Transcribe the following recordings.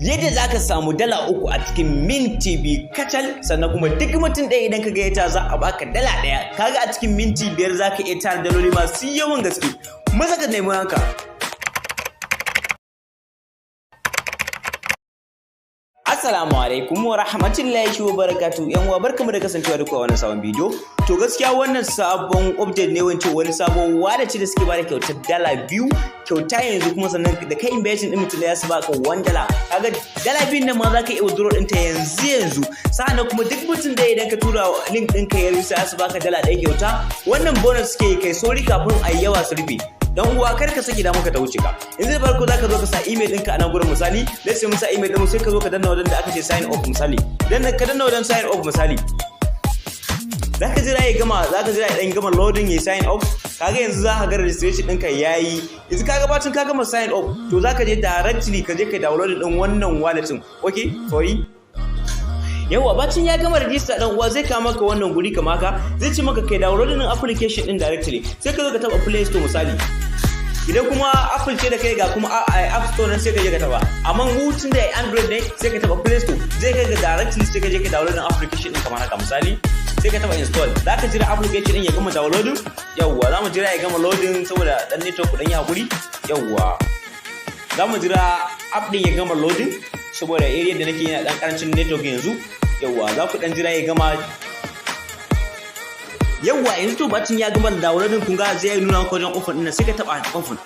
Yadda za ka samu $3 a cikin minti 2 kacal, sannan kuma duk mutum ɗaya idan ka gayyata za a baka $1. Kaga a cikin minti 5 za ka iya tara daloli masu yawan gaske. Maza ka nemi haka. Assalamu alaikum wa rahmatullahi wa barakatuh. Yan uwa, barkamu da kasancewa da ku a wannan sabon bidiyo. To gaskiya wannan sabon update ne, wance wani sabon wallet ce da suke bada kyautar $2 kyauta yanzu, kuma sannan da kai invitation din mutum ya su baka $1. Kaga $2 nan ma zaka iya withdraw ɗinta yanzu yanzu. Sa'annan kuma duk mutum da idan ka tura link ɗinka ya register su baka $1 kyauta. Wannan bonus suke yi, kai sauri kafin a yi yawa su rufe. Dan uwa, kar ka saki da muka ta wuce ka. Yanzu da farko zaka zo ka sa email ɗinka a nan gurin. Misali, let's say mun sa email ɗin, sai ka zo ka danna wajen da aka ce sign up. Misali, dan ka danna wajen sign up, misali zaka jira ya gama, zaka jira ya dan gama loading ya sign up. Kaga yanzu za ka ga registration ɗinka yayi. Yanzu kaga bacin ka gama sign up, to zaka je directly ka je ka download ɗin wannan wallet ɗin. Okay, sorry. Yawa, bacin ya gama register, dan uwa, zai kawo maka wannan guri kamar haka. Zai ce maka kai download din application din directly. Sai ka zo ka taba Play Store, misali. Idan kuma Apple ce da kai, ga kuma App Store nan, sai ka je ka taba. Amma hutun da Android ne, sai ka taba Play Store, zai kai ga directly, sai ka je ka download din application din kamar haka. Misali, sai ka taba install. Za ka jira application din ya gama downloading. Yawwa, za mu jira ya gama loading saboda dan network, ku dan yi hakuri. Yawwa, za mu jira app din ya gama loading saboda area da nake yana dan karancin network yanzu. Yawwa, za ku dan jira ya gama. Yawwa, yanzu to bacin ya gama downloading, kun ga zai nuna maka wajen open din, sai ka taba open.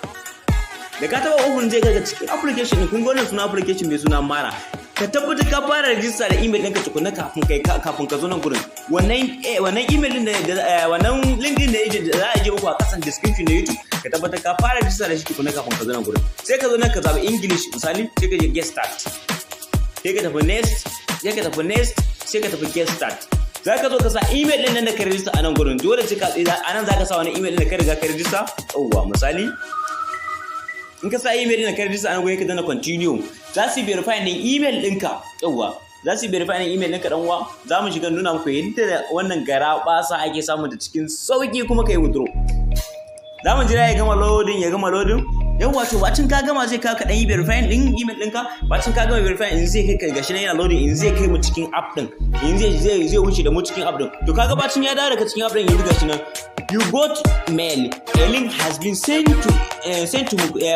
Da ka taba open, zai ga cikin application din. Kun ga wannan suna application mai suna Mara. Ka tabbatar ka fara register da email ɗinka tukuna kafin ka zo nan gurin. Wannan email din da wannan link din da za a je muku a kasan description na YouTube, ka tabbatar ka fara register da shi tukuna kafin ka zo nan gurin. Sai ka zo nan ka zabi English, misali, sai ka je get start, sai ka tafi next, sai ka tafi next, sai ka tafi get start. Za ka zo ka sa email din nan da ka register a nan gurin. Dole sai ka a nan za ka sa wani email din da ka riga ka register. Yawwa, misali, in ka sa email din da ka register a nan gurin, ka danna continue, za su verify din email ɗinka. Yawwa, za su verify din email ɗinka. Dan uwa, za mu shiga nuna muku yadda wannan garabasa ake samu da cikin sauki kuma kai withdraw. Za mu jira ya gama loading, ya gama loading. Yawwa, to bacin ka gama, zai ka dan yi verifying din email ɗinka. Bacin ka gama verifying in, zai kai ka, gashi nan yana loading, in zai kai mu cikin app din, in zai wuce da mu cikin app din. To kaga bacin ya dawo daga cikin app din, yanzu gashi nan "You got mail, a link has been sent to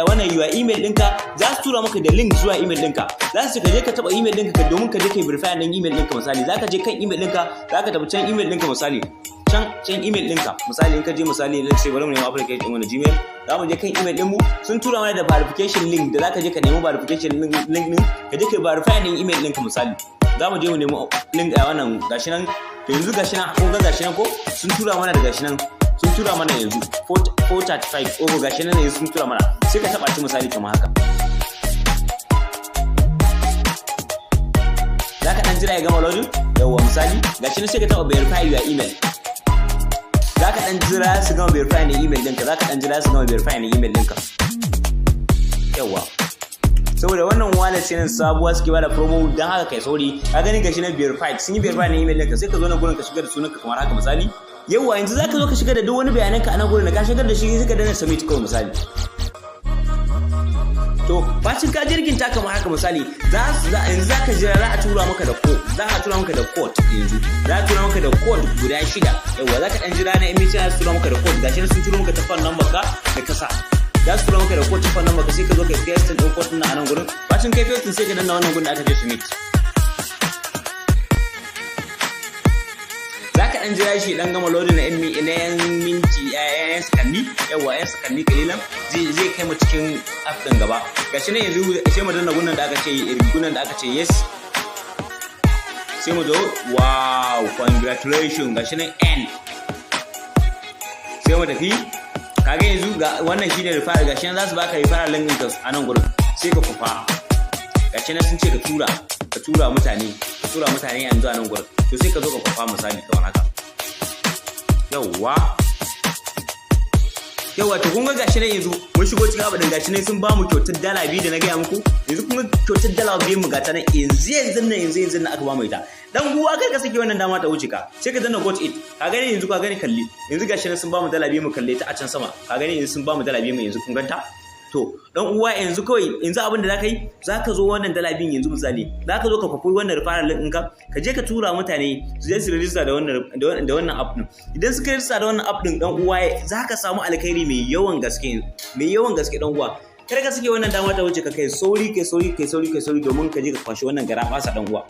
wannan your email" ɗinka. Za su tura maka da link zuwa email ɗinka. Za su ka je ka taba email ɗinka domin ka je ka verify din email ɗinka. Misali, za ka je kan email ɗinka, za ka tafi can email ɗinka, misali can email ɗinka. Misali, in ka je, misali, let's say bari mu nemi application ɗin wani Gmail, za mu je kan email ɗinmu. Sun tura mana da verification link da za ka je ka nemi verification link ɗin, ka je ka verify ɗin email ɗinka. Misali, za mu je mu nemi link a wannan, gashi nan. To yanzu gashi nan, kun ga gashi nan ko? Sun tura mana da gashi nan, sun tura mana yanzu 435 over. Gashi nan yanzu sun tura mana. Sai ka taba shi, misali kamar haka. Za ka dan jira ya gama loading. Yawwa, misali, gashi nan, sai ka taba verify your email. Za ka dan jira su gama verify na email ɗinka. Za ka dan jira su gama verify na email ɗinka. Yawwa, saboda wannan wallet ce nan sabuwa suke bada promo, don haka kai sauri. Ka gani, gashi na verified, sun yi verify na email ɗinka. Sai ka zo nan gurin ka shigar da sunanka kamar haka, misali. Yawwa, yanzu za ka zo ka shigar da duk wani bayananka a nan gurin. Da ka shigar da shi, sai ka danna submit kawai, misali. To bacin ka jirgin ta kamar haka, misali, yanzu za ka jira za a tura maka da code. Za a tura maka da code yanzu. Za a tura maka da code guda shida. Yawwa, za ka dan jira na MTN za su tura maka da code. Gashi sun turo maka ta phone number ka da kasa. Za su tura maka da code ta phone number ka, sai ka zo ka paste din code din a nan gurin. Bacin kai paste, sai ka danna wannan gurin da aka ce submit. Za ka dan jira shi dan gama loading na yan minti, yan sakanni. Yawa, yan sakanni kalilan, zai kai mu cikin app din gaba. Gashi nan yanzu, sai mu danna gunan da aka ce yes. Sai mu zo, wow, congratulations, gashi nan n, sai mu tafi. Kaga yanzu ga wannan shine referral. Gashi nan za su baka referral link ɗinka a nan gurin, sai ka kufa. Gashi nan sun ce ka tura mutane yanzu a nan gurin. To sai ka zo ka kwafa, misali kamar haka. Yawwa, to kun ga gashi nan yanzu mun shigo cikin abu din. Gashi nan sun ba mu kyautar $2 da na gaya muku. Yanzu kun ga kyautar $2 mu gata nan yanzu yanzu nan, yanzu yanzu nan aka ba mu ita. Dan uwa, kar ka saki wannan dama ta wuce ka. Sai ka danna got it. Ka gani yanzu, ka gani, kalli yanzu, gashi nan sun ba mu $2 mu. Kalle ta a can sama, ka gani, yanzu sun ba mu $2 mu yanzu, kun ganta. To dan uwa, yanzu kawai yanzu abin da zaka yi, zaka zo wannan 2$ yanzu, misali zaka zo ka kwafi wannan referral link ɗinka, ka je ka tura mutane su je su register da wannan app din. Idan suka register da wannan app din, dan uwa, zaka samu alkhairi mai yawan gaske, mai yawan gaske. Dan uwa, kar ka sake wannan dama ta wuce ka. Kai sauri, kai sauri, kai sauri, kai sauri domin ka je ka kwashi wannan garabasa, dan uwa.